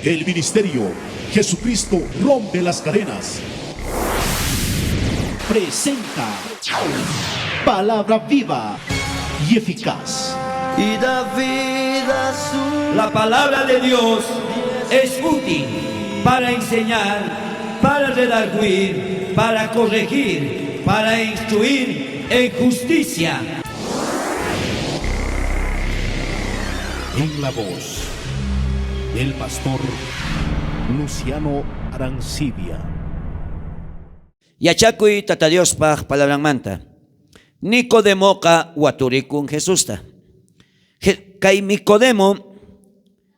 El ministerio Jesucristo rompe las cadenas. Presenta Palabra viva y eficaz. Y da vida su La palabra de Dios es útil para enseñar, para redarguir, para corregir, para instruir en justicia. En la voz del pastor Luciano Arancibia. Yachakuy Tata Diospaj palabranmanta. Nicodemoqa waturikun Jesusta. Kay Nicodemo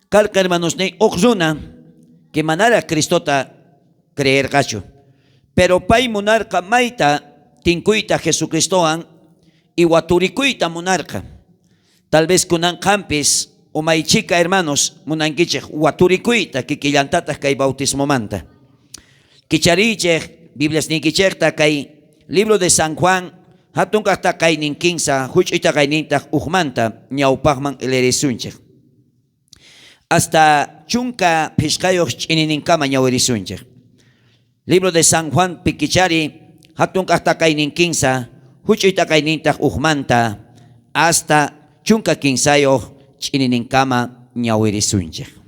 karqa hermanosniy uj runa que manaraj Cristota creerqachu. Pero pay munarqa mayta tinkuyta Jesucristowan y waturikuyta munarqa. Tal vez kunan qampis umaychika hermanos munankichej waturikuyta kikillantataj kay bautismomanta. Kichariychej Bibliasniykichejta kay libro de San Juan jatun kajta kaynin kinsa juch'uyta kaynintaj ujmanta ñawpajman leerisunchej. Hasta 15 ch'inininkama ñawirisunchej. Libro de San Juan pikichari jatun kajta kaynin kinsa juch'uyta kaynintaj ujmanta hasta 13 ch'inininkama ñawirisunchej.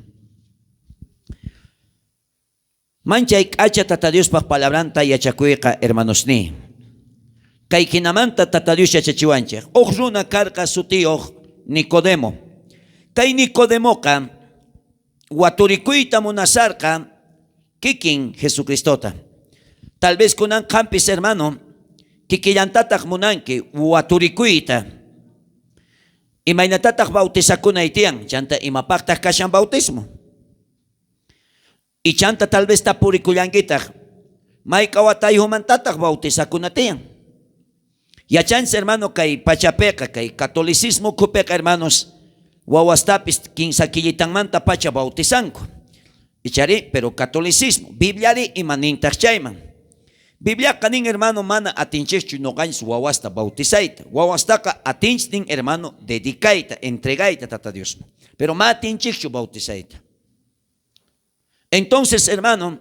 Manchay k'acha Tata Diospaj palabranta yachakuyqa hermanosni. Kay jinamanta Tata Dios yachachiwanchej. Uj runa karqa sutiyoj Nicodemo. Kay Nicodemoqa waturikuyta munasarqa kikin Jesucristota. Tal vez kunan qampis hermano kikillantataj munanki waturikuyta. Imaynatataq bautizakunay tiyan, chanta imapaqtaq kashan bautismo. Y chanta tal vez tapurikullankitaj, mayk'a watayjumantataq bautizakuna tiyan. Yachanchis hermano kay pachapeqa, kay catolicismo ukhupeqa hermanos, wawastapis kinsa killitanmanta pacha bautizanku. Ichari, pero catolicismo, Bibliari imanintaq chayman. Bibliaqa nin hermano mana atinchejchu noqanchis wawasta bautizayta. Wawastaqa atinchis nin hermano dedicayta, entregayta Tata Diosman. Pero ma atinchejchu bautizayta. Entonces, hermano,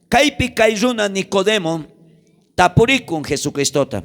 kaypi kay runa Nicodemo tapurikun Jesucristota.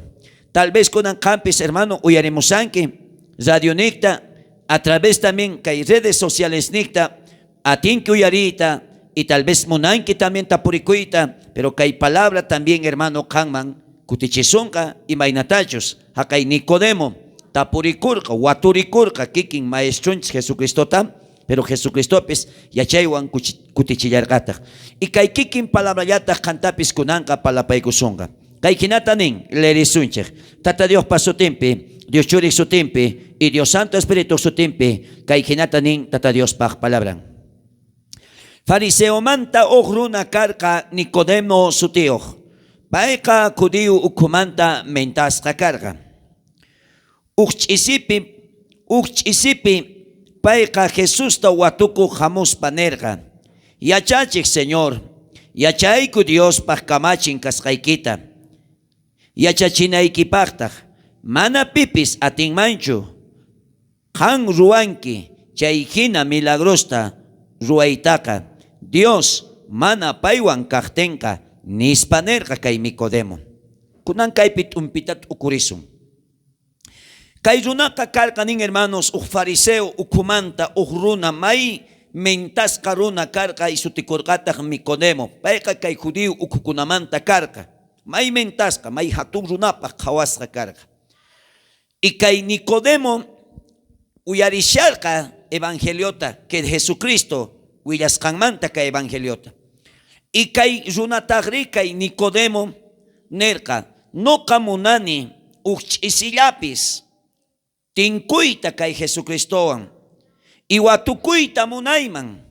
Tal vez kunan qampis hermano uyarimusanki radionikta, a través también kay redes sociales nikta, atinki uyariyta y tal vez munanki también tapurikuyta, pero kay palabra también hermano qanman kutichisunqa imaynatachus jaqay Nicodemo tapurikurqa, waturikurqa kikin maestrunchis Jesucristota, pero Jesucristopis yachaywan kutichillarqataj. Y kay kikin palabrallataj qantapis kunanqa palapaykusunqa. Kay jinata nin leerisunchej. Tata Diospa sutinpi, Dios Churik sutinpi y Dios Santo Espíritu sutinpi, kay jinata nin Tata Diospaj palabran. Fariseomanta uj runa karqa Nicodemo sutiyoj. Payqa judío ukhumanta mentasqa karqa. Uj ch'isipi payqa Jesusta watukuj jamuspa nerqa: Yachachej Señor, yachayku Diospaj kamachin kasqaykita, yachachinaykipajtaj mana pipis atinmanchu. Qan ruwanki chay jina milagrosta ruwaytaqa, Dios mana paywan kajtenqa, nispa nerqa kay Nicodemo. Kunan kaypi t'umpita t'ukurisun. Kay runaqa karqa nin hermanos, uj fariseo ukhumanta uj runa may mentasqa runa karqa y sutikurqataj Nicodemo. Payqa kay judío ukhukunamanta karqa. May mentasqa, may jatun runapaj qhawasqa karqa. Y kay Nicodemo uyarisharqa evangeliota, que Jesucristo willasqanmanta kay evangeliota. Y kay runatajri kay Nicodemo nerqa: noqa munani uj ch'isillapis tinkuyta kay Jesucristowan y watukuyta munayman.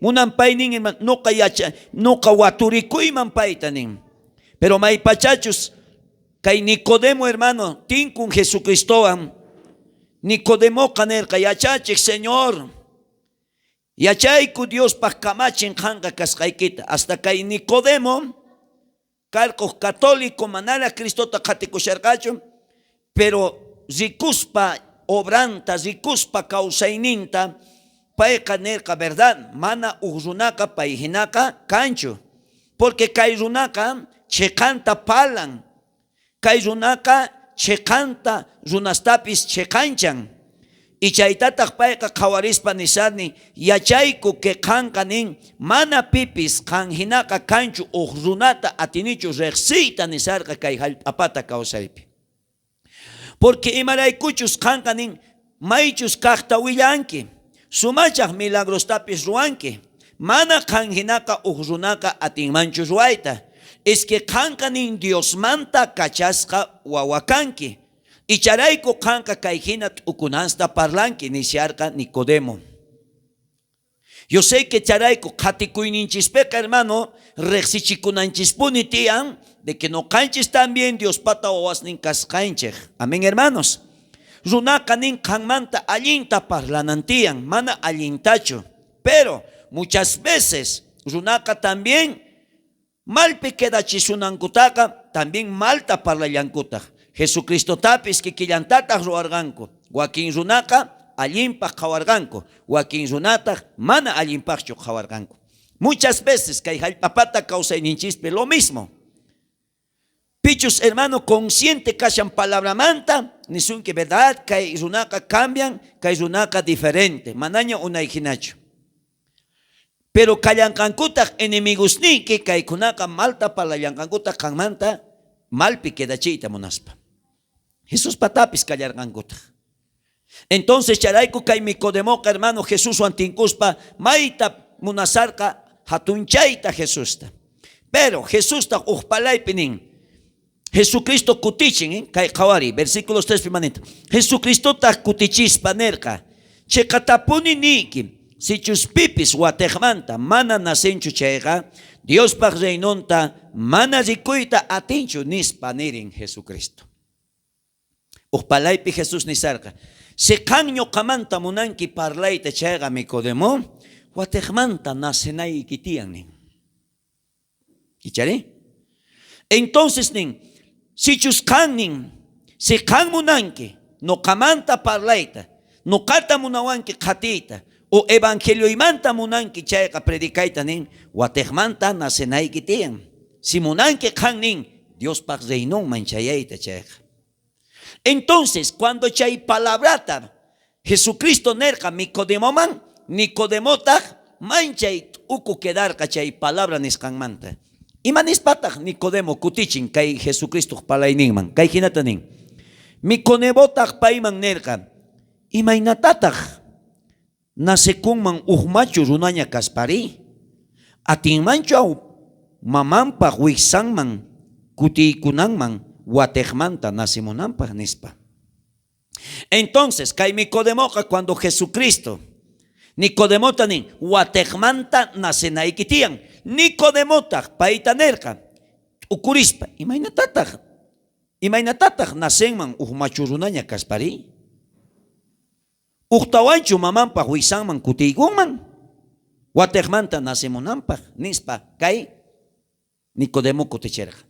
Munan pay nin, hermano, noqa yacha, noqa waturikuyman payta nin. Pero maypachachus kay Nicodemo hermano tinkun Jesucristowan, Nicodemoqa nerqa: yachachej Señor, yachayku Diospaj kamachin qanqa kasqaykita. Hasta kay Nicodemo karqoj católico manara Cristota qhatikusharqachu, pero rikuspa obranta, rikuspa kawsayninta, Payqa nerqa, verdad, mana uj runaqa pay jinaqa kanchu. Porque kay runaqa cheqanta parlan. Kay runaqa cheqanta runastapis cheqanchan. Y chaytataj payqa qhawarispa nisarni, yachayku que qanqa nin, mana pipis qan jinaqa kanchu uj runata atinichu rejsiyta nisarqa kay jallp'apata kawsaypi. Porque imaraykuchus qanqa nin, maychus kajta willanki, sumachaj milagrostapis ruwanki, mana qan jinaqa uj runaqa atinmanchu ruwayta. Es que qanqa nin Diosmanta kachasqa wawa kanki. Icharayku qanqa kay jina t'ukunasta parlanki, nisharqa Nicodemo. Yo sé que charayku qhatikuyninchispeqa, hermano, rejsichikunanchispuni tiyan de que noqanchis también Diospata wawasnin kasqanchej. Amén, hermanos. Runaqa nin qanmanta allinta parlanan tiyan, mana allintachu. Pero muchas veces runaqa también malpi quedachisunankutaqa también malta parlallankutaj. Jesucristotapis kikillantataj ruwarqanku. Wakin runaqa allinpaj qhawarqanku, wakin runataj mana allinpajchu qhawarqanku. Muchas veces kay jallp'apata kawsayninchispi lo mismo. Pichus hermano consciente kashan palabramanta, nisunki verdad, kay runaqa cambian, kay runaqa diferente, manaña unay jinachu. Pero kallanqankutaj enemigosniyki kaykunaqa malta parlallanqankutaj qanmanta malpi quedachiyta munaspa. Jesús patapis kallarqankutaj. Entonces charayku kay Nicodemoqa hermano Jesuswan tinkuspa mayta munasarqa jatunchayta Jesusta. Pero Jesusta uj palaypi nin, Jesucristo kutichin, kay qhawari, versículos 3 pi manita. Jesucristotaq kutichispa nerqa, cheqatapuni niyki, sichus pipis watejmanta mana nacenchu chayqa, Diospaj reinonta mana rikuyta atinchu nispa nirin Jesucristo. Uj palaypi Jesús nisarqa, si qan ñoqamanta munanki parlayta chayqa Nicodemo, watejmanta nacenayki tiyan nin. Ichari? Entonces nin, sichus qan nin, si qan munanki noqamanta parlayta, noqata munawanki qhatiyta, o evangelioymanta munanki chayqa predicayta nin, watejmanta nacenayki tiyan. Si munanki qan nin, Diospaj reinonman chayayta chayqa. Entonces, cuando chay palabrata Jesucristo nerqa Nicodemoman, Nicodemotaj manchay t'uku quedarqa chay palabra nisqanmanta. Ima nispataq Nicodemo kutichin kay Jesucristoj palayninman? Kay jinata nin. Nicodemotaj payman nerqa, imaynatataq nacekunman uj machu runaña kaspari? Atinmanchu mamanpaj wijsanman kutiykunanman watejmanta nacimunanpaj nispa. Entonces, kay Nicodemoqa cuando Jesucristo Nicodemota nin, watejmanta nacenayki tiyan. Nicodemotaj payta nerqa, t'ukurispa, imaynatataq imaynatataq nacenman uj machu runaña kaspari? Ujtawanchu mamanpaj wijsanman kutiykunman? Watejmanta nacemunanpaj nispa kay Nicodemo kuticherqa.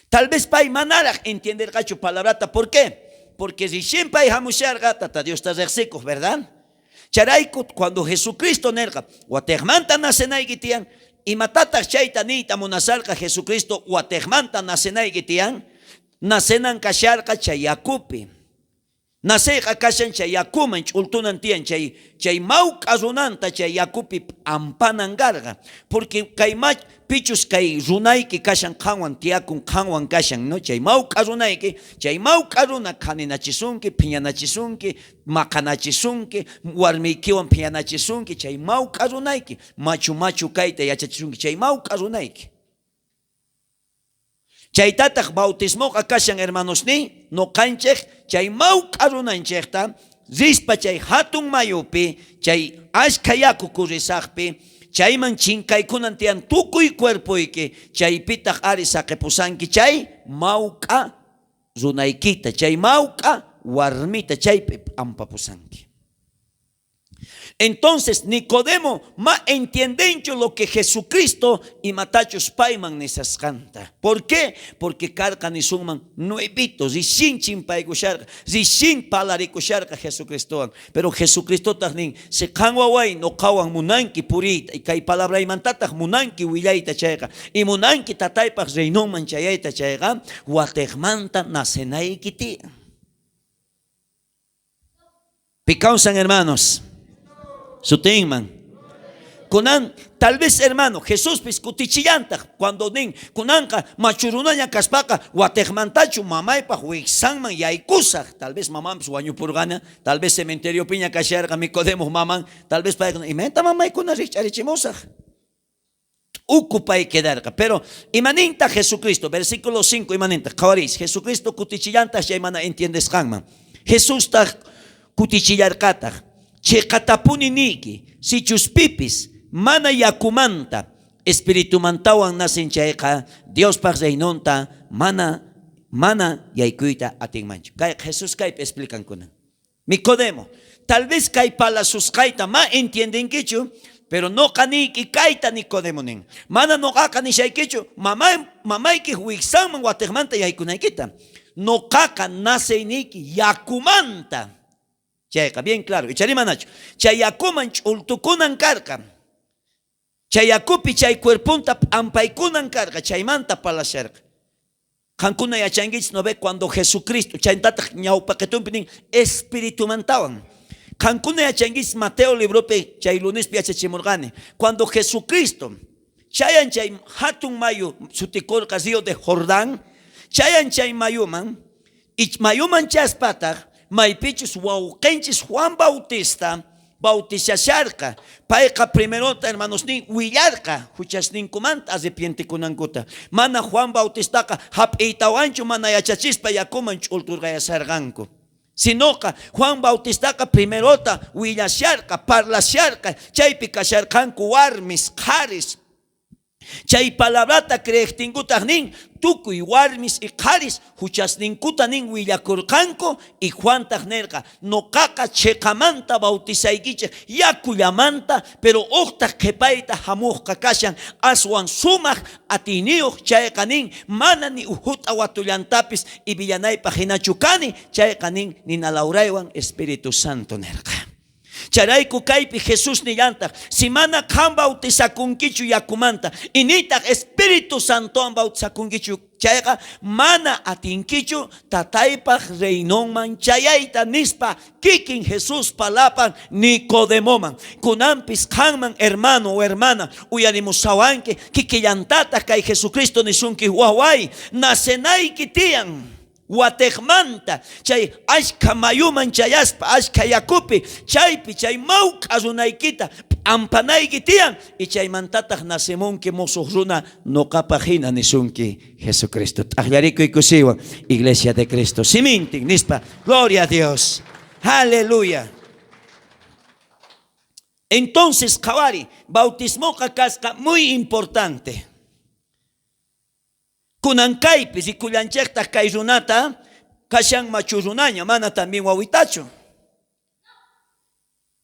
Tal vez pay manaraj entienderqachu palabrata, ¿por qué? Porque recién pay hamusharqa tata Diosta rejsikuj, ¿verdad? Charayku cuando Jesucristo nerqa, watejmanta nacenayki tiyan, imatataq chayta niyta munasarqa Jesucristo watejmanta nacenayki tiyan, nacenan kasharqa chay yakupi. Naceyqa kashan chay yakuman ch'ultunan tiyan chay chay mawk'a runanta chay yakupi p'ampanan karqa. Porque kay pichus kay runayki kashan qanwan tiyakun qanwan kashan, no? Chay mawk'a runayki, chay mawk'a runa khaninachisunki, phiñanachisunki, maqanachisunki, warmiykiwan phiñanachisunki, chay mawk'a runayki, machu machu kayta yachachisunki, chay mawk'a runayki. Chaytataq bautismoqa kashan hermanosniy, noqanchej chay mawk'a runanchejta rispa chay hatun mayupi, chay ashkha yaku kurrisaqpi, chayman chinkaykunan tiyan tukuy cuerpoyki, chaypitaq ari saqepusanki chay mawk'a runaykita, chay mawk'a warmita chaypi p'ampapusanki. Entonces Nicodemo ma entiendenchu lo que Jesucristo imatachus payman nisasqanta. ¿Por qué? Porque karqa nisunman nuevito, recién chimpaykusharqa, recién palarikusharqa Jesucristowan. Pero Jesucristotaj nin, si qan waway noqawan munanki puriyta, y kay palabraymantataj munanki willayta chayqa, y munanki tataypaj reinonman chayayta chayqa, watejmanta nacenayki tiyan. Pi kawsan, hermanos? Sutinman. Kunan, tal vez, hermano, Jesuspis kutichillantaj cuando nin, kunanqa machurunaña kaspaqa watejmantachu mamaypaj wijsanman yaykusaj. Tal vez mamanpis wañupurqana, tal vez cementerio piña kasharqa Nicodemo maman, tal vez paykuna, imanta mamaykuna rikch'arichimusaj. T'uku pay quedarqa. Pero imaninta Jesucristo, versículo 5, imaninta, qhawaris, Jesucristo kutichillantaj chay mana entiendesqanman. Jesustaj kutichillarqataj, cheqatapuni niyki, sichus pipis mana yakumanta, espiritumantawan nacen chayqa, Diospaj reinonta mana yaykuyta atinmanchu. Kay Jesús kaypi explican kunan. Nicodemo, tal vez kay palasusqayta ma entiendenkichu, pero noqa niyki kayta Nicodemo nin. Mana noqaqa nishaykichu, mamayki wijsanman watejmanta yaykunaykita. Noqaqa naceyniyki yakumanta. Chayqa bien claro, ichari manachu. Chay yakuman ch'ultukunan karqa. Chay yakupi chay cuerpunta p'ampaykunan karqa, chaymanta palasharqa. Qankuna yachankichis no ve cuando Jesucristo, chaytataq ñawpaqetumpi nin espiritumantawan. Qankuna yachankichis Mateo libropi chay lunespi yachachimurqani. Cuando Jesucristo chayan chay hatun mayu sutikurqa río de Jordán, chayan chay mayuman, y mayuman chaspataq maypichus wawqinchis Juan Bautista bautizasharqa. Payqa primerota, hermanos nin, willarqa huchasninkumanta arrepientikunankuta. Mana Juan Bautistaqa hap'iytawanchu mana yachachispa yakuman ch'ulturqayasharqanku. Sinoqa Juan Bautistaqa primerota willasharqa, parlasharqa, chaypi kasharqanku warmis, qharis. Chay palabrata creejtinkutaj nin, tukuy warmis y qharis huchasninkuta nin willakurqanku, y Juantaj nerqa, noqaqa cheqamanta bautizaykichej yakullamanta, pero uqtaq qhipayta hamuqqa kashan aswan sumaq atiyniyuq, chayqa nin, mana ni ujut'a watullantapis y villanaypaj hinachu kani, chayqa nin nina lawraywan Espíritu Santo nerqa. Chayrayku kaypi Jesús nillantaq, si mana qan bautizakunkichu yakumanta, y nitaq Espíritu Santowan bautizakunkichu, chayqa mana atinkichu tataypaj reinonman chayayta nispa kikin Jesús palapan Nicodemoman. Kunanpis qanman hermano o hermana uyarimusawanki kikillantataq kay Jesucristo nisunki waway nacenayki tiyan. Watejmanta chay ashka mayuman chayaspa ashka yakupi chaypi chay mawk'a runaykita p'ampanayki tiyan y chaymantataq nacemunki musuq runa noqapaj hina nisunki Jesucristo. T'aqllarikuy kusiywan Iglesia de Cristo. Simintin nispa, gloria a Dios. Aleluya. Entonces, qhawari, bautismoqa kasqa muy importante. Kunan kaypi rikullanchejtaj kay runata kashan machu runaña, mana también wawitachu.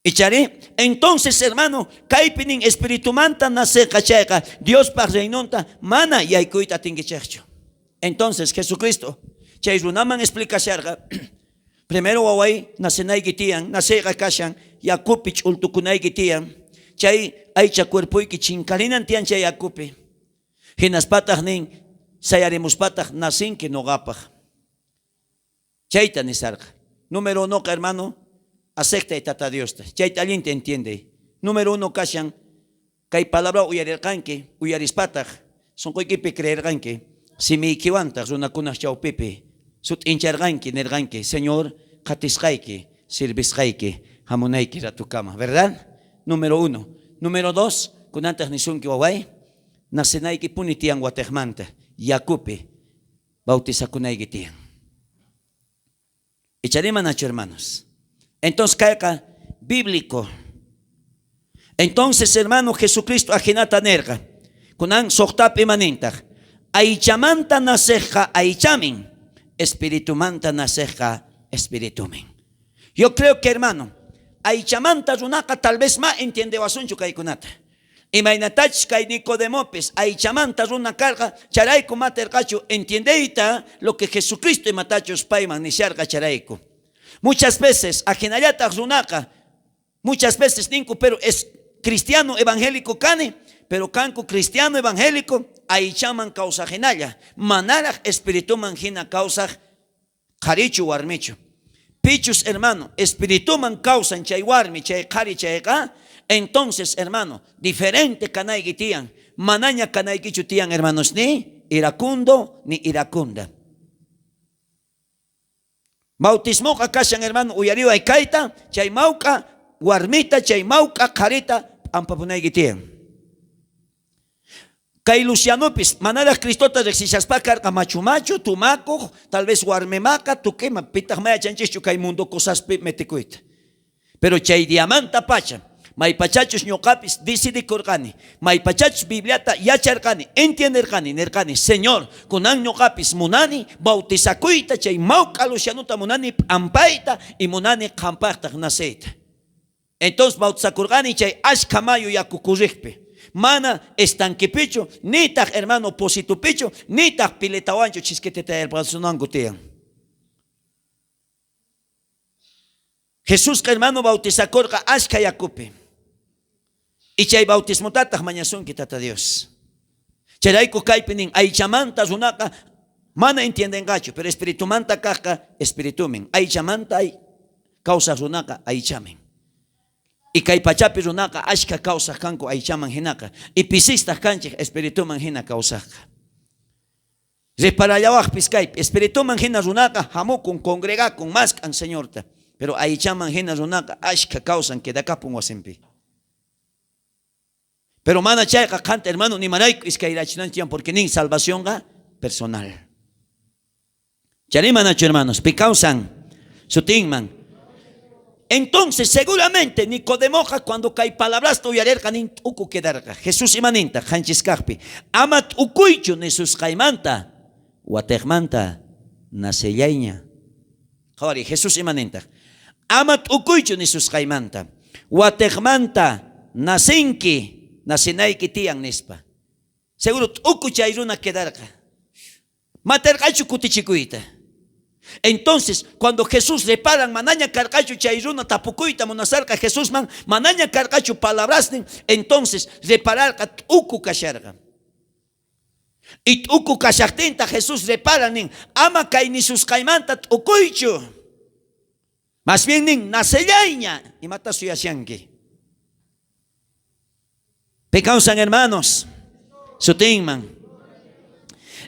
Ichari, entonces hermano, kaypi nin espiritumanta naceqa chayqa Diospaj reinonta mana yaykuyta atinkichejchu. Entonces Jesucristo chay runaman explicasharqa, primero waway nacenayki tiyan, naceyqa kashan yakupi ch'ultukunayki tiyan, chay aycha cuerpoyki chinkarinan tiyan chay yakupi. Hinaspataj nin sayarimuspataq nacinki noqapaj. Chayta nisarqa. Número uno, hermano, acepta tata Diosta. Chayta allinta entiende. Número uno kashan, kay palabra uyarirqanki, uyarispataq, sunquykipi creerqanki, simiykiwantaq runakunaq chawpipi, sut'incharqanki, nirqanki, Señor, qatisqayki, sirvisqayki, hamunayki ratukama, ¿verdad? Número uno. Número dos, kunantaq nisunki waway, nacenayki puni tiyan watejmanta, yakupi, bautizakunayki tiyan. Echarima nacho, hermanos. Entonces, kayqa bíblico. Entonces, hermano, Jesucristo ajinata nerqa. Kunan suqtapi manintaq. Aychamanta naceja aychamin, espiritumanta naceja espiritumin. Yo creo que, hermano, Aychamanta runaqa tal vez ma entiendewasunchu kaykunata. Imaynatachus kay Nicodemopis aychamanta runa karqa, chayrayku ma aterqachu entiendeyta lo que Jesucristo imatachus payman nisharqa chayrayku. Muchas veces ajinallataj runaqa muchas veces ninku, pero es cristiano evangélico kani, pero kanku cristiano evangélico aychaman kawsaj jinalla, manaraj espirituman jina kawsaj qharichu warmichu. Pichus, hermano, espirituman kawsan chay warmi, chay qhari chayqa, entonces, hermano, diferente kanayki tiyan. Manaña kanaykichu tiyan, hermanos, ni iracundo ni iracunda. Bautismoqa kashan, hermano, uyariway kayta, chay mawk'a warmita, chay mawk'a qharita p'ampapunayki tiyan. Kay Lucianopis, manaraj Cristota riqsishaspa karqa machu machu, tumakuq, tal vez warmimaqa, tukima, pitaq ma yachanchischu kay mundo cosaspi metikuyta. Pero chay diamanta pacha, maypachachus ñuqapis decidikurqani, maypachachus Bibliata yacharqani, entienderqani, nerqani, Señor, kunan ñuqapis munani bautizakuyta, chay mawk'a Lucianota munani p'ampayta y munani qhampaqtaq naceyta. Entonces bautizakurqani chay ashkha mayu yaku kurriqpi. Mana estanquepichu, nitaq hermano positupichu, nitaq piletawanchu chiskitita yarpasunanku tiyan. Jesusqa, hermano, bautizakurqa ashkha yakupi. Y chay bautismotataq mañasunki Tata Dios. Chayrayku kaypi nin aychamanta runaqa mana entiendenqachu, pero espiritumanta kaqqa espiritumin. Aychamanta kawsaq runaqa aychamin. Y kay pachapi runaqa ashkha kawsaq kanku aychaman hinaqa. Y pisistaq kanchik espirituman hina kawsaqqa. Reparallawaqpis kaypi, espirituman hina runaqa hamukun, congregakun, mask'an Señorta. Pero aychaman hina runaqa ashkha kawsan quedakapun wasinpi. Pero mana chayqa qanta, hermano, nimarayku iskayrachinanchik porque nin salvacionqa personal. Charimanachu, hermanos, pi kawsan sutinman. Entonces, seguramente Nicodemoqa cuando kay palabrasta uyarerqa nin t'uku quedarqa. Jesús imaninta qanchis kaqpi. Ama t'ukuychu nisusqaymanta, watejmanta nacellayña. Qhawari, Jesús imanintaq. Ama t'ukuychu nisusqaymanta, watejmanta nacinki, nacinayki tiyan nispa. Seguro t'uku chay runa quedarqa. Matarqachu kutichikuyta. Entonces, cuando Jesús reparan, manaña karqachu chay runa tapukuyta munasarqa Jesusman, manaña karqachu palabrasnin, entonces repararqa t'uku kasharqa. Y t'uku kashaqtinta Jesús reparan nin, ama kay nisusqaymanta t'ukuychu. Más bien nin, nacellayña, imata suyashanki. Pi kawsan, hermanos, sutinman.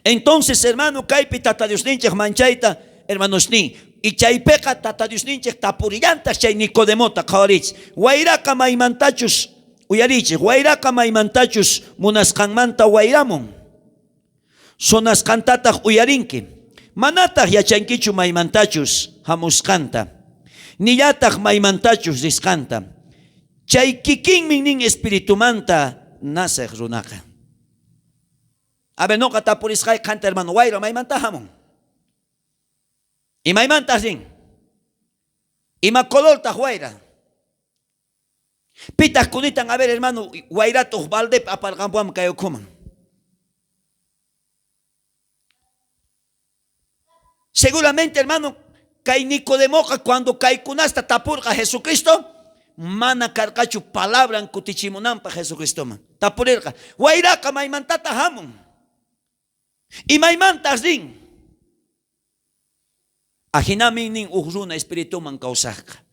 Entonces, hermano, kaypi Tata Diosninchik manchayta, hermanos nin, y chaypiqa Tata Diosninchik tapurillantaq chay Nicodemota qhawarich. Wayraqa maymantachus uyarichik, wayraqa maymantachus munasqanmanta wayramun. Sonasqantataq uyarinki. Manataq yachankichu maymantachus hamusqanta. Nillataq maymantachus risqanta. Chay kikinmi nin espiritumanta naceq runaqa. A ver, noqa tapurisqay qanta, hermano, wayra maymanta hamun. Imaymantaq rin. Ima colortaq wayra. Pitaq kunitan, a ver, hermano, wayratuq baldep aparqampuam kay ukhuman. Seguramente, hermano, kay Nicodemoqa cuando kaykunasta tapurqa Jesucristo, mana karqachu palabran kutichimunanpaq Jesucristoman. Tapurirqa, wayraqa maymantata hamun. Imaymantaq rin. Ajinamin nin uj runa espirituman kawsaqqa.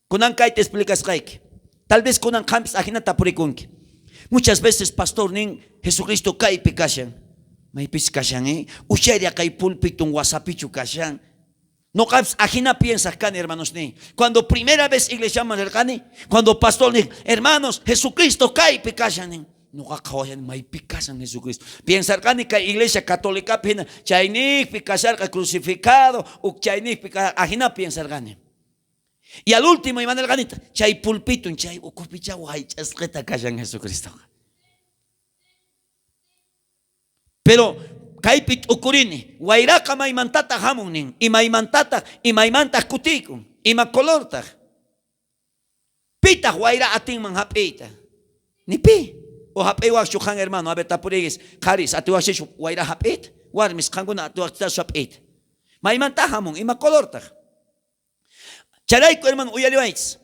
Kunan kayta explicasqayki. Tal vez kunan qampis ajina tapurikunki. Muchas veces pastor nin Jesucristo kaypi kashan. Maypis kashan, eh? Ucharia kay pulpitun wasapichu kashan. Noqapis ajina piensaq kani, hermanos ni. Cuando primera vez iglesiaman rirqani, cuando pastor nin, hermanos, Jesucristo kaypi kashan nin. Noqa qhawashan maypi kashan Jesucristo. Piensarqani kay iglesia católicapi hina chayniqpi kasharqa crucificado, uk chayniqpi ajina piensarqani. Y al último imanirqanita, chay pulpitun chay ukhupicha waych'asqita kashan Jesucristoqa. Pero kaypi t'ukurini, wayraqa maymantataq hamun nin, imaymantataq, imaymantaq kutiykun, ima colortaq. Pitaj wayra atinman jap'iyta? Ni pi. O jap'iwajchu qan hermano, a ver tapuriyguis, qharis atiwajchichu wayra jap'iyta? Warmis qankuna atiwajchitachu jap'iyta? Maymantá jamun, ima colortaj? Chayrayku hermano uyariwaychis.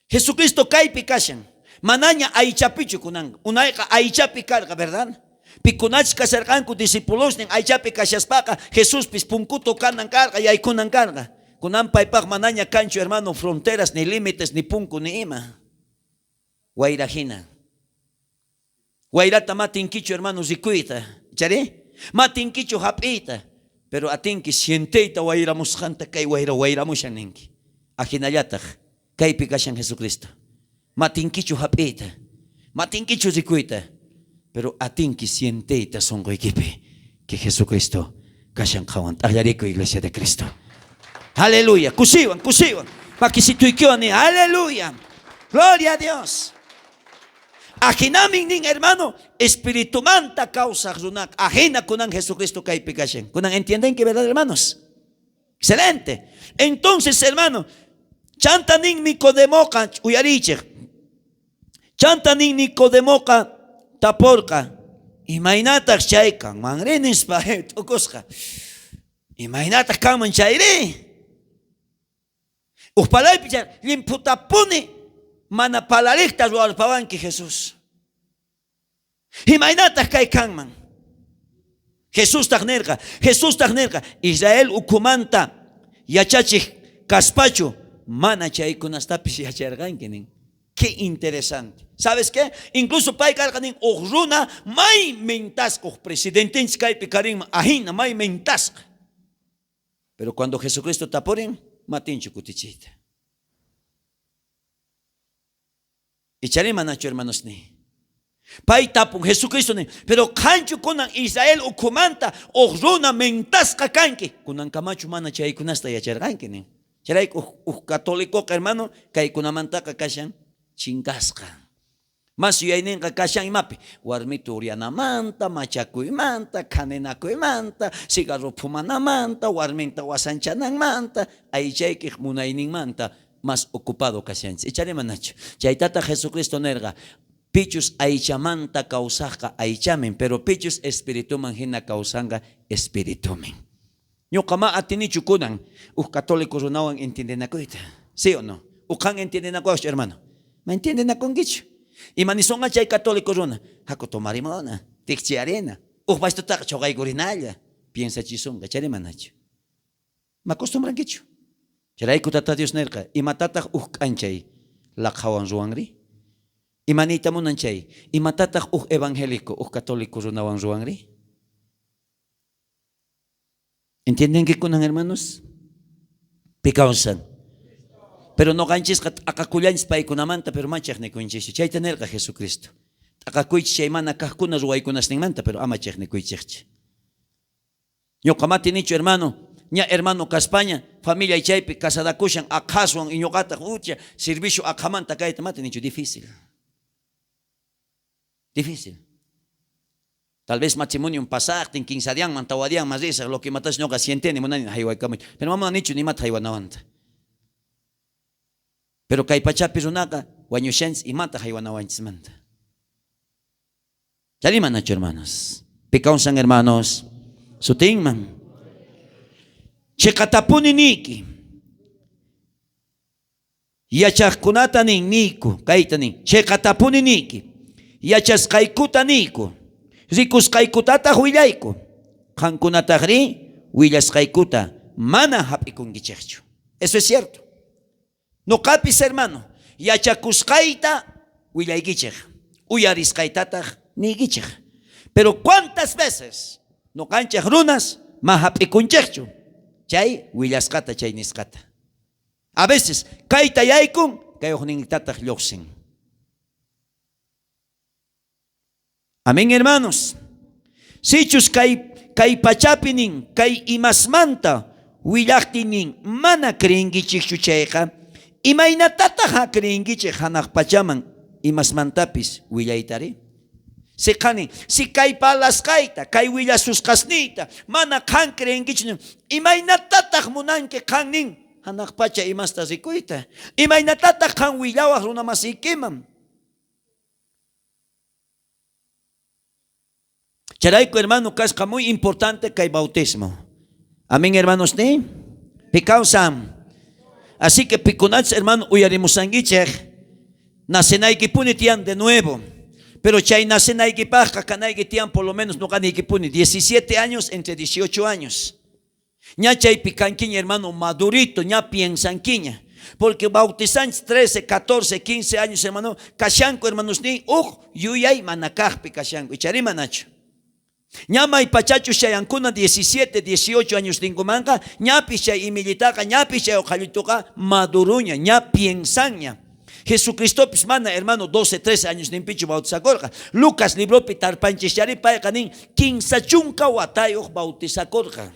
Jesucristo kaypi kashan. Manaña aychapichu kunanqa. Unayqa aychapi karqa, verdad? Pikunachus kasharqanku discipulosnin aychapi kashaspaqa Jesuspis punkuto kanan karqa, yaykunan karqa. Kunan paypaj manaña kanchu hermano fronteras, ni límites, ni punku, ni ima. Wayra jina. Wayrata ma atinkichu hermano rikuyta, icharí? Ma atinkichu jap'iyta, pero atinki sienteyta wayramusqanta kay wayra wayramushan ninki. Ajinallataj kaypi kashan Jesucristo. Ma atinkichu jap'iyta, ma atinkichu rikuyta, pero atinki sienteyta sonqoykipi que Jesucristo kashan qhawan. T'ajllarikuy Iglesia de Cristo. Aleluya. Kusiywan, kusiywan. Makisituykiwan ni aleluya. Gloria a Dios. Ajinamin nin hermano, espiritumanta kawsaj runaqa. Ajina kunan Jesucristo kaypi kashan. Kunan entiendenki, verdad, hermanos? Excelente. Entonces, hermano, chanta nin Nicodemoqa, uyariychej. Chanta nin Nicodemoqa taporqa, imaynataj chay kanmanri nispa t'ukusqa. Imaynataj kanman chayri? Uj palaypi chay llimphutapuni mana palarejta ruwarpawanki Jesús. Imaynataj kay kanman? Jesustaj nerqa, Jesustaj nerqa, Israel ukhumanta yachachej kaspachu mana chaykunastapis yacharqanki nin. Qué interesante. ¿Sabes qué? Incluso pay karqa nin, uj runa may mentasqa, uj presidentenchis kaypi karinman, ajina may mentasqa. Pero cuando Jesucristo tapurin, matinchu kutichiyta. Icharí manachu hermanosniy? Pay tapun Jesucristo nin, pero qanchu kunan Israel ukhumanta uj runa mentasqa kanki, kunankamachu mana chaykunasta yacharqanki nin. Chayrayku uj católicoqa hermano kaykunamantaqa kashan chinkasqa. Mas yuyayninqa kashan imapi? Warmita uryanamanta, machakuymanta, khaninakuymanta, cigarro phumanamanta, warminta wasanchananmanta, aychaykej munayninmanta mas ocupado kashanchis. Icharí manachu? Chaytataj Jesucristo nerqa, pichus aychamanta kawsajqa aychamin, pero pichus espirituman jina kawsanqa espiritumin. Ñoqa ma atinichu kunan uj católico runawan entiendenakuyta. ¿Sí o no? Uj qan entiendenakuwajchu, hermano? Ma entiendenakunkichu. Ima nisonqa chay católico runa? Jaku tomarimuna, tikchiarina. Uj bastutaqa choqaykurinalla. Piensachisonqa, chayri manachu? Ma acostumbrankichu. Chayrayku Tata Dios nerqa, imatataj uj k'anchay laqhawan ruwanri? Ima niyta munan chay? Imatataj uj evangélico, uj católico runawan ruwanri? ¿Entiendenki kunan, hermanos? Pi kawsan. Pero noqanchisqa t'aqakullanchis paykunamanta, pero ma chejnikunchischu. Chayta nerqa Jesucristo. T'aqakuychis chay mana kajkuna ruwaykunasninmanta, pero ama chejnikuychejchu. Ñoqa ma tinichu, hermano, ña hermano kaspaña, familiay chaypi casadakushan aqhaswan y ñoqataj ucha servicio aqhamanta kayta ma tinichu, difícil. Difícil. Tal vez matrimonio pasajtin, kinsa dianman, tawa dianman risaj, lo que imatachus ñoqa sienteni, munani jaywaykamuy. Pero ma munanichu nimata jaywanawanta. Pero kay pachapi runaqa wañushanchis imata jaywanawanchismanta. Chayri manachu, hermanos? Pi kawsan, hermanos? Sutinman. Cheqatapuni niyki. Yachajkunata nin niyku, kayta nin, cheqatapuni niyki, yachasqaykuta niyku, rikusqaykutataj willayku, qankunatajrí willasqaykuta mana jap'ikunkichejchu. Eso es cierto. Noqapis, hermano, yachakusqayta willaykichej, uyarisqaytataj niykichej. Pero cuántas veces noqanchej runas ma jap'ikunchejchu chay willasqata, chay nisqata. A veces kayta yaykun, kay ujnintataj llojsin. Amén, hermanos. Sichus kay, kay pachapi nin, kay imasmanta willajtin nin, mana creenkichejchu chayqa, imaynatataj creenkichej janaj pachaman imasmantapis willaytari? Si qani, si kay parlasqayta, kay willasusqasniyta, mana qan creenkichu nin, imaynatataj munanki qan nin? Hanaq pacha imasta rikuyta. Imaynatataq qan willawaq runa masiykiman? Chayrayku, hermano, kasqa muy importante kay bautismo. Amén, hermanos, ni? Pikawsan. Así que pikunachus, hermano, uyarimusankichej, nacenaykipuni tiyan de nuevo. Pero chay nacenaykipajqa kanayki tiyan por lo menos noqanaykipuni 17 años entre 18 años. Ña chaypi kankiña, hermano, madurito, ña piensankiña. Porque bautizanchis 13, 14, 15 años, hermano, kashanku, hermanos, ni uj yuyay manakajpi kashanku. Ichari manachu. Ña maypachachus chayankuna 17, 18 años ninkumanqa, ñapis chay imillitaqa, ñapis chay uqallituqa maduruña, ña piensanña. Jesucristopis mana, hermano, 12, 13 años ninpichu bautizakorqa. Lucas libropi tarpanchischari payqa nin, 30 watayuq bautizakorqa.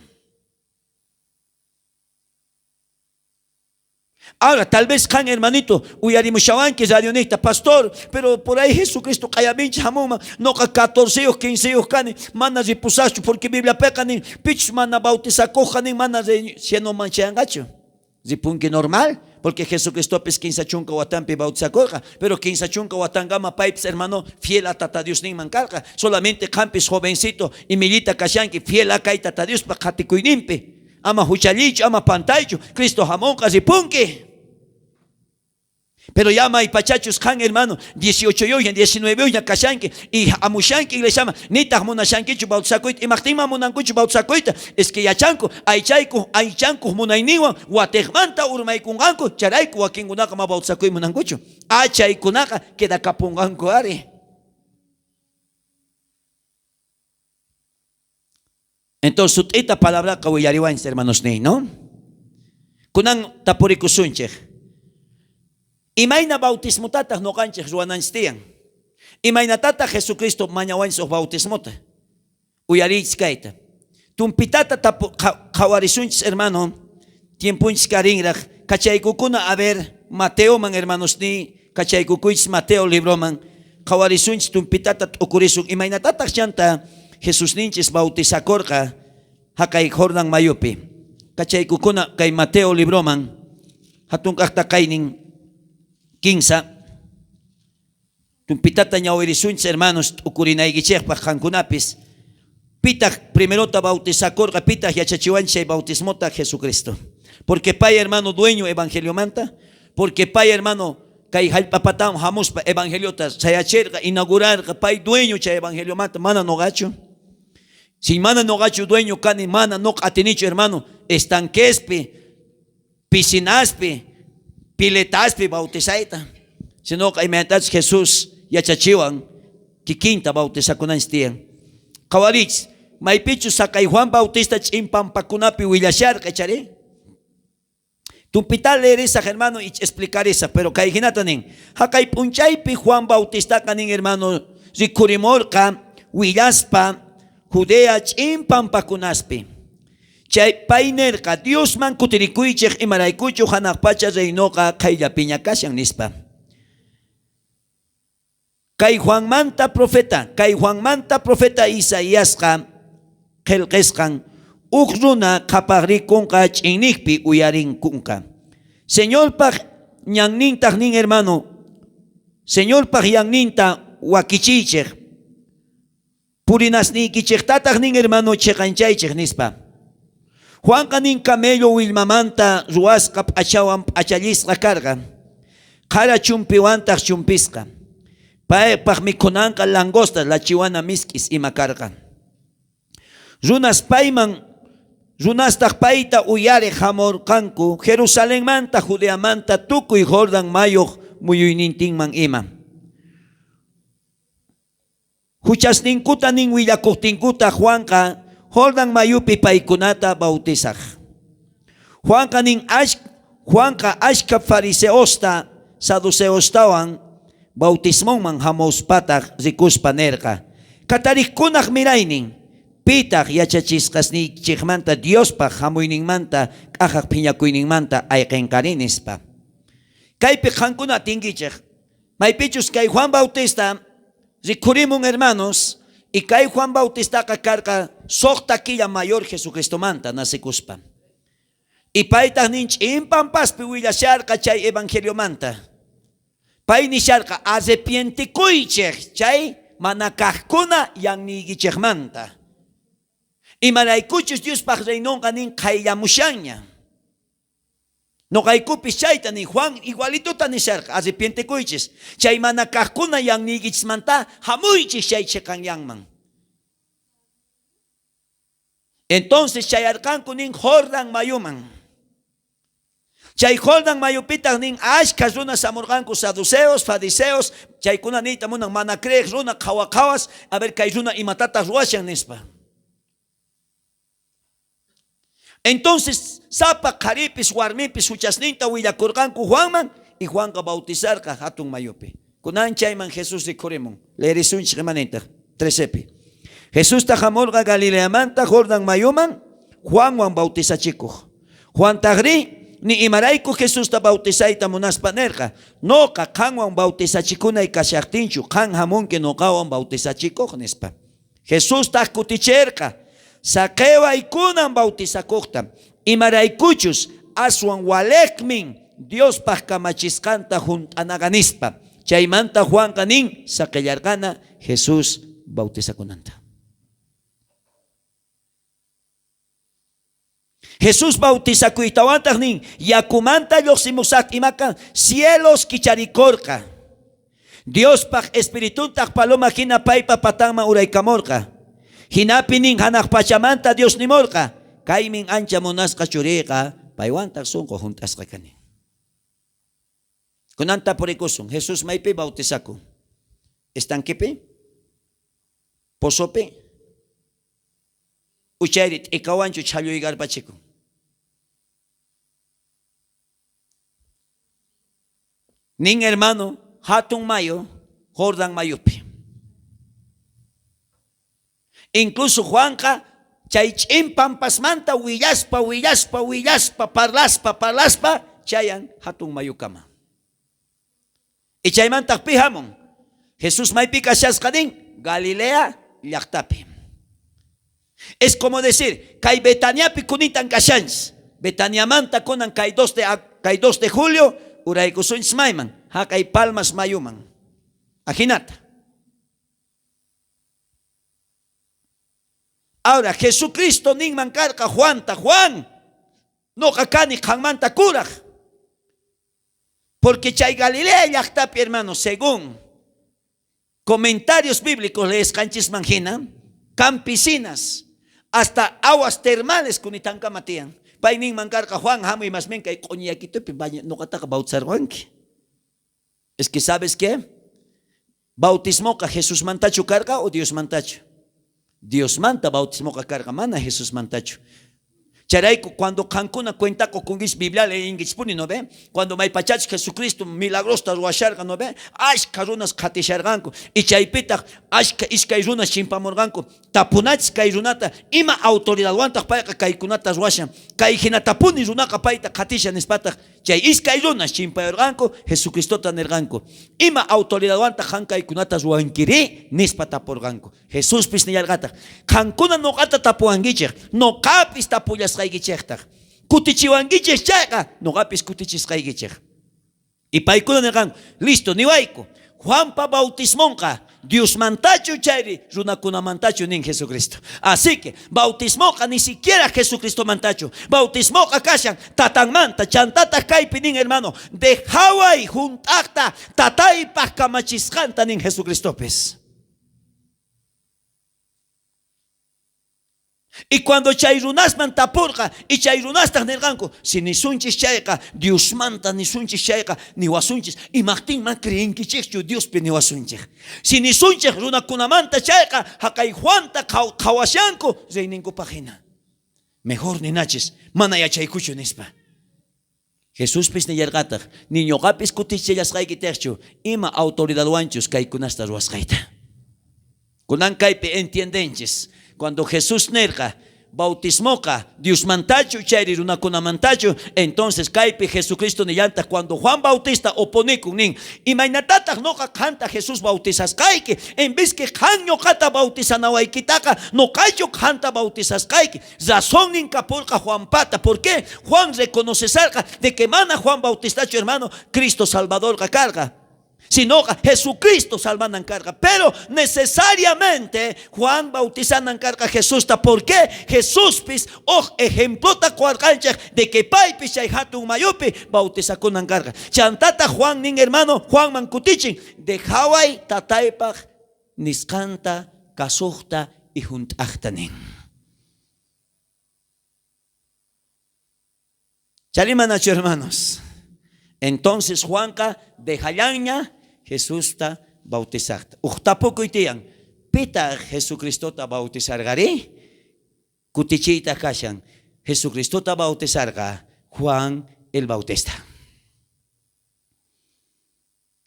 Ahora, tal vez qan, hermanito, uyarimushawanki radionista, pastor, pero por ahí Jesucristo q'ayaminchis hamunman, noqa 14 15 kani, mana ripusaschu, porque Bibliapiqa nin, pichus mana bautizakuqqa nin, mana cieloman chayanqachu. Ripunki normal, porque Jesucristopis 30 watampi bautizakurqa, pero 30 watankama paypis, hermano, fiel a Tata Dios ninman karqa. Solamente qampis jovencito imillita kashanki, fiel a kay Tata Diospa qatikuyninpi. Ama huchallichu, ama pantaychu, Cristo hamunqa ripunki. Pero ya maypachachus qan, hermano, 18 yoyña, 19 yoyña kashanki y amushanki iglesiaman, nitaq munashankichu bautizakuyta, imaqtinman munankuchu bautizakuyta, es que yachanku, aychayku, aychankuq munayninwan watejmanta urmaykunqanku, chayrayku wakinkunaqa ma bautizakuy munankuchu. Achaykunaqa quedakapunqanku ari. Entonces, sut'ita palabraqa willariwanchis, hermanos niy, ¿no? Kunan tapurikusunchej. Imayna bautismotataq noqanchej ruwananchis tiyan? Imaynatataq Jesucristo mañawanchis uj bautismota? Uyariychis kayta. Tumpitata qhawarisunchis, hermano, tiempunchis karinraj, kachaykukuna, a ver, Mateoman, hermanos niy, kachaykukuychis Mateo libroman, qhawarisunchis tumpitata t'ukurisun, imaynatataq chanta Jesusninchis bautizakorqa haqay Jordan mayupi. Kachaykukuna kay Mateo libroman, hatun kaqta kaynin 15, tumpitata ñawirisunchis, hermanos, t'ukurinaykichejpaq qankunapis. Pitaq primerota bautizakorqa, pitaq yachachiwanchis chay bautismota? Jesucristo. Porque pay, hermano, dueño evangeliomanta, porque pay, hermano, kay jallp'apatawan hamuspa evangeliota sayacherqa, inaugurarqa, pay dueño chay evangeliomanta, mana noqachu. Si mana noqachu dueño kani, mana noqa atinichu, hermano, estanquespi, piscinaspi, piletaspi bautizayta. Sino imaynatachus Jesús yachachiwan kikinta bautizakunanchis tiyan. Qhawarichis, maypichus sakay Juan Bautista ch'in pampakunapi willasharqa, chari? Tumpita leerisaj, hermano, y explicarisaj, pero kay hinata nin. Haqay p'unchaypi Juan Bautistaqa nin, hermano, rikhurimorqa willaspa Judea ch'in pampakunaspi. Chay pay nerqa, Diosman kutirikuychej imaraykuchu hanaq pacha reinoqa qayllapiña kashan, nispa. Kay Juanmanta profeta, kay Juanmanta profeta Isaiasqa qillqisqan uj runa qhapaqrikunqa ch'inniqpi uyarinkunqa. Señorpaq ñannintaq nin, hermano, Señorpaq ñanninta wakichiychej, purinasniykichejtataq nin, hermano, chiqanchaychej, nispa. Juanqa nin camello willmamanta ruwasqa p'achawan p'achallisqa karqa, qhara chumpiwantaq chumpisqa. Paypaq mikhunanqa langosta, lachiwana misk'is ima karqa. Runas payman, runastaq payta uyariq hamurqanku Jerusalenmanta, Judeamanta, tukuy Jordan mayuq muyuynintinman ima. Huchasninkuta nin willakuqtinkuta Juanqa Jordan mayupi paykunata bautizaq. Juanqa nin Juanqa ashka fariseosta, saduceostawan bautismonman hamuspataq rikuspa nerqa. Katariqkunaq miraynin, pitaq yachachisqasniykichikmanta Diospaq hamuyninmanta k'ajaq phiñakuyninmanta ayqinqari, nispa. Kaypi qankuna atinkichej, maypichus kay Juan Bautista rikhurimun, hermanos, y kay Juan Bautistaqa karqa 6 killa mayor Jesucristomanta nacikuspa. Y paytaj nin ch'in pampaspi willasharqa chay evangeliomanta. Pay nisharqa arrepientikuychej chay mana kajkuna yanniykichejmanta. Imaraykuchus Diospaj reinonqa nin qayllamushanña. Noqaykupis chayta nin Juan igualituta nisharqa arrepientikuychis chay mana kajkuna yanniykichismanta jamuychis chay cheqan Entonces chayarqanku nin Jordan mayuman. Chay Jordan mayupitaj nin ashkha runas hamurqanku saduceos, fariseos, chaykuna niyta munan mana creej runa qhawa qhawas, a ver kay runa imatataq ruwashan nispa. Entonces sapa qharipis warmipis huchasninta willakurqanku Juanman y Juanqa bautizarqa hatun mayupi. Kunan chayman Jesús rikhurimun. Leerisunchik imanintaq 13pi. Jesusta hamurqa Galileamanta Jordan mayuman Juanwan bautizachikuq. Juantajrí ni imarayku Jesusta bautizayta munaspa nerqa. Noqa qanwan bautizachikunay kashaqtinchu qan hamunki noqawan bautizachikuq nispa. Jesustaq kuticherqa saqeway kunan bautizakuqta imaraykuchus aswan walejmin Diospaj kamachisqanta junt'anaqa nispa. Chaymanta Juanqa nin saqellarqana Jesús bautizakunanta. Jesús bautizakuytawantaq nin yakumanta lluqsimusaq imaqa cielos kicharikorqa. Diospaj espirituntaq paloma hina paypa patanman uraykamorqa. Hinapi nin hanaq pachamanta Dios nimorqa. Kaymin ancha munasqa churiyqa paywantaq sunqu hunt'asqa kani. Kunanta purikusun Jesús maypi bautizakun. Estanquepi? Pozopi? Uchayri t'ikawanchu chhalluykarpachikun. Nin hermano, hatun mayu, Jordan mayupi. Incluso Juanqa chay ch'in pampasmanta willaspa, willaspa, willaspa, parlaspa, parlaspa, chayan hatun mayukama. Y chaymantaq pi hamun. Jesús maypi kashasqa nin Galilea llaqtapi. Es como decir, kay Betaniapi kunitan kashanchis. Betaniamanta kunan kay 2 de julio uraykusunchis mayman, haqay Palmas mayuman. Ajinata. Ahora, Jesucristo ninman karqa Juanta, Juan, noqa kani qanmanta kuraj. Porque chay Galilea llaqtapi, hermano, según comentarios bíblicos leesqanchisman hina, campesinas, hasta aguas termales kunitankama tiyan. Pay ninman karqa Juan hamuy más bien kay q'uñiyakitupi noqataqa bautizarwanki. Es que ¿sabes qué? Bautismoqa Jesusmantachu karqa o Diosmantachu? Diosmanta bautismoqa karqa mana Jesusmantachu. Chayrayku cuando qankuna cuenta qokunkichis Biblia leyinkichispuni, ¿no ve? Cuando maypachachus Jesucristo milagrosta ruwasharqa, ¿no ve? Ashkha runas qhatisharqanku. Y chaypitaq ashkha iskay runas chimpamurqanku. Tapunachis kay runata ima autoridadwantaq payqa kaykunata ruwashan. Kay hinatapuni runaqa payta qhatishan nispataq chay iskay runas chimpayurqanku Jesucristota nirqanku. Ima autoridadwantaq qan kaykunata ruwankiri nispa tapurqanku. Jesuspis nillarqataq qankuna noqata tapuwankichej noqapis tapullasqaykichejtaq kutichiwankichej chayqa noqapis kutichisqaykichej. Y paykuna nirqanku listo niwayku Juanpa bautismonqa Diosmantachu chayri runakunamantachu nin Jesucristo. Así que bautismoqa ni siquiera Jesucristomantachu. Bautismoqa kashan tatanmanta chantataq kaypi nin hermano dejaway junt'aqta tataypaq kamachisqanta nin Jesucristopis. Y cuando chay runasman tapurqa y chay runastaq nirqanku si nisunchis chayqa Diosmanta nisunchis chayqa niwasunchis imaqtinman creenkichikchu Diospi niwasunchik. Si nisunchik runakunamanta chayqa haqay Juanta qhawashanku reyninkupaq hina. Mejor ninachis mana yachaykuchu nispa. Jesuspis nillarqataq ni ñuqapis kutichillasqaykitaqchu ima autoridadwanchus kaykunasta ruwasqayta. Kunan kaypi entiendenchis. Cuando Jesús nerqa, Bautismoqa Diosmantachu chayri runakunamantachu? Entonces kaypi Jesucristo nillantaq cuando Juan Bautista oponikun nin, imaynatataq noqa qanta Jesús bautizasqayki? En vez que qan ñoqata bautizanawaykitaqa noqachu qanta bautizasqayki? Razonnin kapurqa Juanpata. ¿Por qué? Juan reconocesarqa de que mana Juan Bautistachu hermano Cristo Salvadorqa karqa, sinoqa Jesucristo salvanan karqa. Pero necesariamente Juan bautizanan karqa Jesusta. ¿Por qué? Jesuspis uj ejemplota qowarqanchej de que paypis chay hatun mayupi bautizakunan karqa. Chantata Juan nin hermano, Juanman kutichin, dejaway tataypaj nisqanta kasojta y junt'ajta nin. Charimanachu hermanos. Entonces Juanqa dejallanña Jesusta bautizajta. Uj tapukuy tiyan, pitaq Jesucristota bautizarqari? Kutichiyta kashan, Jesucristota bautizarqa Juan el Bautista.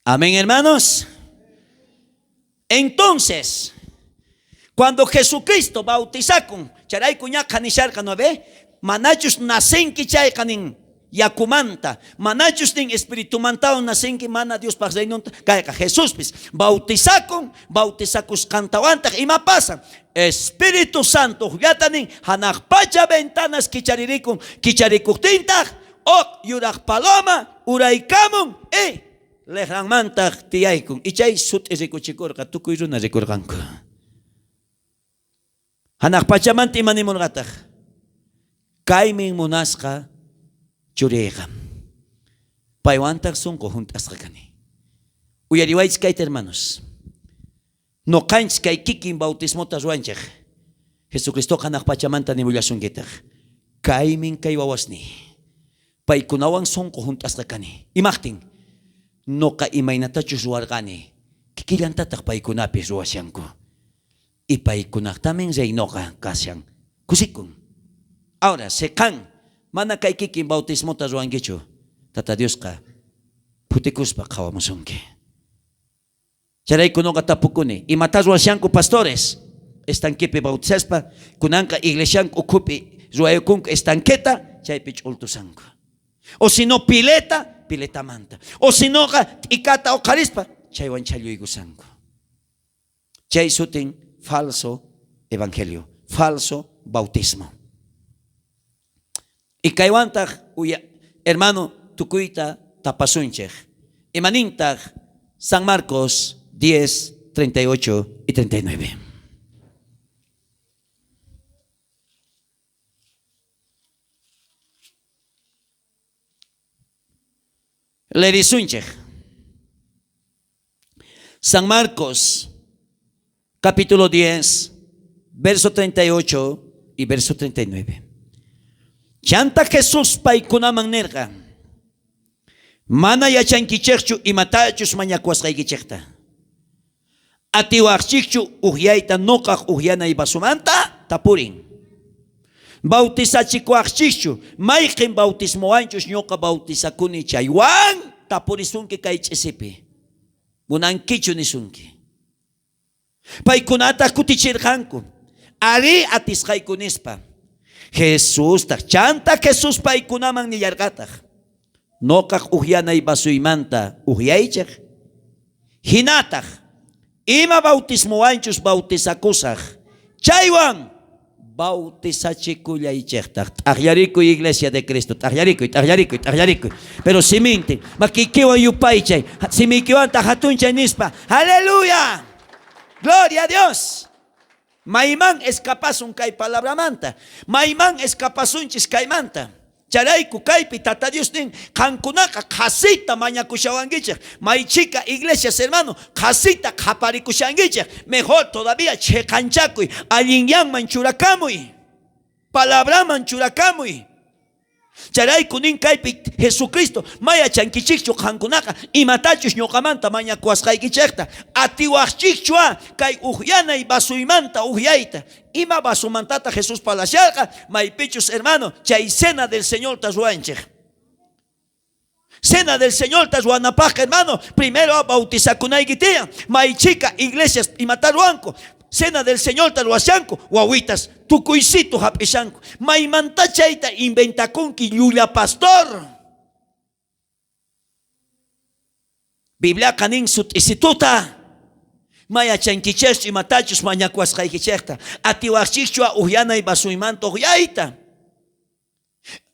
Amén, hermanos. Entonces, cuando Jesucristo bautizakun, chayrayku ñaqa nisharqa no ve, manachus nacenki chayqa nin yakumanta, manachus nin espiritumantawan nacenki mana Diospaj reinonta, kayqa Jesuspis bautizakun, bautizakusqantawantaq ima pasan? Espíritu Santo llata nin hanaq pacha ventanas kicharirikun, kicharikuqtintaq ok yuraq paloma uraykamun y lejranmantaq tiyaykun. Y chay sut'i rikuchikurqa, tukuy runa rikurqanku. Hanaq pachamanta ima nimurqataq? Kaymin munasqa churiyqa. Paywantaq sunqu hunt'asqa kani. Uyariwaychis kayta hermanos. Noqanchis kay kikin bautismota ruwanchej. Jesucristoqa hanaq pachamanta nimullasunkitaq. Kaymin kay wawasniy. Paykunawan sunqu hunt'asqa kani. Imajtin? Noqa imaynatachus ruwarqani, kikillantataq paykunapis ruwashanku. Y paykunaqtamin reinoqa kashan. Kusikun. Ahora, si qan mana kay kikin bautismota ruwankichu, Tata Diosqa phutikuspa qhawamusunki. Chayrayku noqa tapukuni, imatá ruwashanku pastores? Estanquepi bautizaspa, kunanqa iglesianku ukhupi ruwaykunku estanqueta, chaypi ch'ultusanku. O si no pileta, piletamanta. O si noqa t'ikata oqharispa, chaywan chhalluykusanku. Chay sutin falso evangelio, falso bautismo. Y kaywantaq hermano tukuyta tapasunchej. Imanintaq San Marcos 10, 38 y 39. Lerisunchej. San Marcos, capítulo 10, verso 38 y verso 39. Chanta Jesús paykunaman nerqa, mana yachankichejchu imatachus mañakuwasqaykichejta. Atiwajchikchu ujyayta noqaj ujyanay vasomanta? Tapurin. Bautizachikuwajchikchu mayqen bautismowanchus ñoqa bautizakuni chaywan? Tapurisunki kay ch'isipi. Munankichu nisunki. Paykunataq kutichirqanku, arí atisqayku nispa. Jesustaq, chanta Jesús paykunaman nillarqataq, noqaj ujyanay vasoymanta ujyaychej, hinataq ima bautismowanchus bautizakusaj, chaywan bautizachikullaychejtaq. T'ajllarikuy iglesia de Cristo, t'ajllarikuy, t'ajllarikuy, t'ajllarikuy. Pero simintin, makiykiwan yupaychay, simiykiwantaq hatunchay nispa. Aleluya! Gloria a Dios! Mayman escapasun kay palabramanta, mayman escapasunchis kaymanta. Chayrayku kaypi Tata Dios nin, qankunaqa qhasita mañakushawankichej. Maychika iglesias hermano, qhasita qhaparikushankichej. Mejor todavía cheqanchakuy, allinyanman churakamuy, palabraman churakamuy. Chayrayku nin kaypi Jesucristo, mayachankichikchu qankunaqa imatachus ñuqamanta mañakuwasqaykichejta. Atiwajchikchu kay ujyanay vasoymanta ujyayta. Ima vasomantata Jesús palasharqa, maypichus hermano, chay cena del Señor ta ruwanchej. Cena del Señor ta ruwanapajqa hermano, primero bautizakunayki tiyan. Maychika iglesias imata ruwanku. Cena del Señorta ruwashanku, wawitas tukuysitu jap'ishanku. Maymanta chayta inventakunki llulla pastor. Bibliaqa nin sut'isituta. Mayachankichejchu imatachus mañakuwasqaykichejta. Atiwajchijchu ujyanay vasoymanta ujyayta.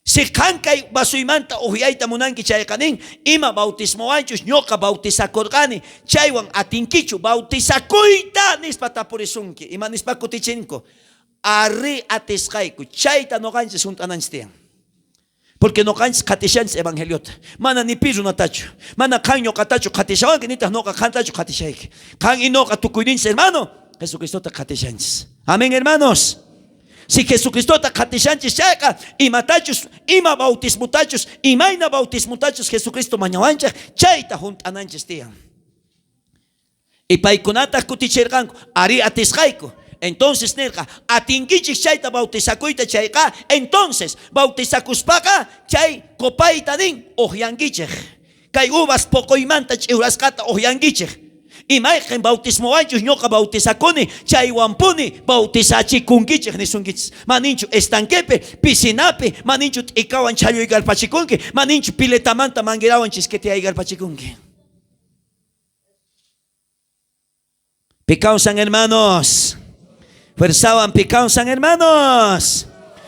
Si qan kay vasoymanta ujyayta munanki chayqa nin, ima bautismowanchus ñoqa bautizakorqani, chaywan atinkichu bautizakuyta nispa tapurisunki. Ima nispa kutichinku? Arri atisqayku, chayta noqanchis junt'ananchis tiyan. Porque noqanchis qhatishanchis evangeliota. Mana ni pi runatachu. Mana qan ñoqatachu qhatishawanki, nitaq noqa qantachu qhatishayki. Qan y noqa tukuyninchis hermano, Jesucristota qhatishanchis. Amén, hermanos. Si Jesucristota qhatishanchis chayqa, imatachus, ima bautismotachus, imayna bautismotachus Jesucristo mañawanchej, chayta junt'ananchis tiyan. Y paykunataj kuticherqanku, arí atisqayku. Entonces nerqa, atinkichej chayta bautizakuyta chayqa, entonces bautizakuspaqa chay copayta nin ujyankichej. Kay uvas poqoymanta ch'iwrasqata ujyankichej. Y mayqen bautismowanchus ñoqa bautizakuni, chaywanpuni bautizachikunkichej nisunkichis. Maninchu estanquepi, piscinapi, maninchu t'ikawan chhalluykarpachikunki, maninchu piletamanta manguerawan chisqueteaykarpachikunki. Picausan hermanos. Fuerzawan picausan hermanos.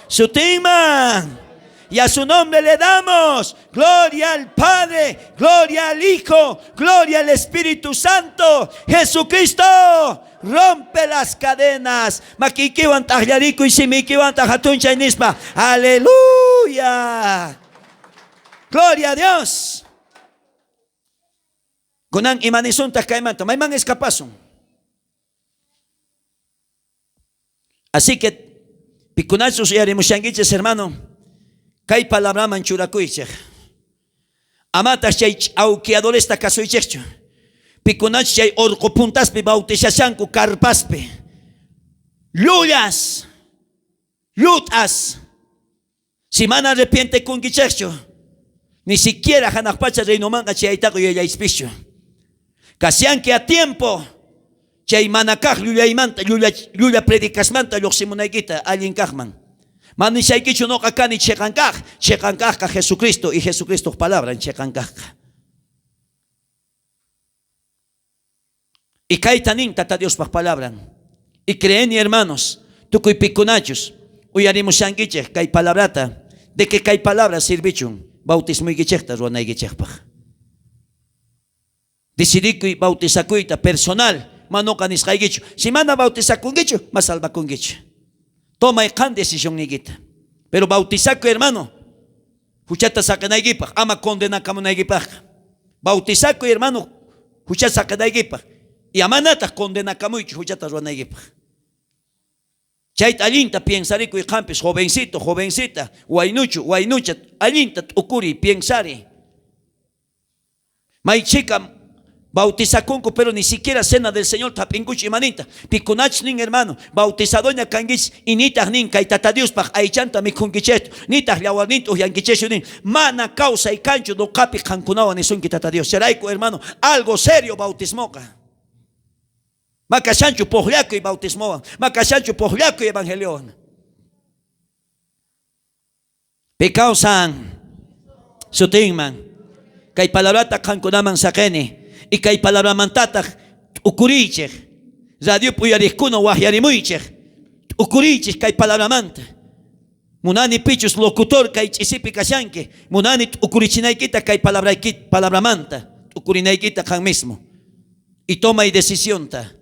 Sutinman. Y a su nombre le damos gloria al Padre, gloria al Hijo, gloria al Espíritu Santo. Jesucristo rompe las cadenas. Makiykiwan t'ajllarikuy, simiykiwan jatunchay nispa. Aleluya. Gloria a Dios. Kunan imanisuntaq kaymanta, mayman escapasun. Así que pikunachus uyarimushankichis hermano, kay palabraman churakuychej. Amataq chay ch'awkiadoresta kasuychejchu. Pikunachus chay orqo puntaspi bautizashanku carpaspi. Llullas, llut'as. Si mana arrepientekunkichejchu, ni siquiera hanaq pacha reinomanqa chayaytaqa yuyayllayspischu. Kashanki a tiempo chay mana kaq llullaymanta, llulla, llulla predicasmanta lluqsimunaykita allin kaqman. Mana nishaykichu noqa kani cheqan kaq, cheqan kaqqa Jesucristo y Jesucristoq palabran cheqan kaqqa. Y kayta nin Tata Diospaq palabran. Y creeni hermanos, tukuy pikunachus uyarimushankichej kay palabrata, de que kay palabra sirvichun bautismuykichejta ruwanaykichejpaq. Decidikuy bautizakuyta personal, manoqa nisqaykichu. Si mana bautizakunkichu, ma salvakunkichu. Tomay qan decisionniykita. Pero bautizakuy hermano, huchata saqenaykipaq, ama condenakamunaykipaqqa. Bautizakuy hermano, huchata saqenaykipaq. Y amanataq condenakamuychu huchata ruwanaykipaq. Chayta allinta piensarikuy qampis, jovencito, jovencita, waynuchu, waynucha, allinta t'ukuriy, piensari. May chhika bautizakunku, pero ni siquiera cena del Señor tap'inkuchu imaninta. Pikunachus nin hermano, bautizadoña kankichis y nitaq nin kay Tata Diospaq aychanta mikhunkichejchu, nitaq llawarninta ujyankichejchu nin, mana kawsay kanchu noqapi qankunawan nisunki Tata Dios. Chayrayku hermano, algo serio bautismoqa. Ma kashanchu pujllakuy bautismowan, ma kashanchu pujllakuy evangeliowan. Pi kawsan sutinman kay palabrata qankunaman saqeni y kay palabramantataq t'ukuriychej. Radiopi uyariqkuna waqyarimuychej, t'ukuriychej kay palabramanta. Munani pichus locutor kay ch'isipi kashanki, munani t'ukurichinaykita kay palabramanta, t'ukurinaykita qan mismo. Y tomay decisionta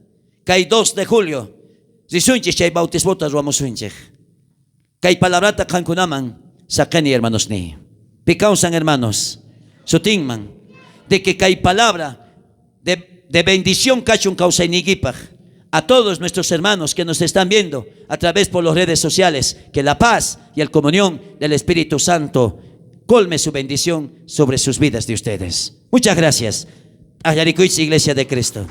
kay 2 de julio risunchej chay bautismota ruwamusunchej. Kay palabrata qankunaman saqeni hermanosniy. Pi kawsan hermanos, sutinman, de que kay palabra de bendición kachun kawsayniykipaq. A todos nuestros hermanos que nos están viendo a través por las redes sociales, que la paz y el comunión del Espíritu Santo colme su bendición sobre sus vidas de ustedes. Muchas gracias. Ayarikuychis, Iglesia de Cristo.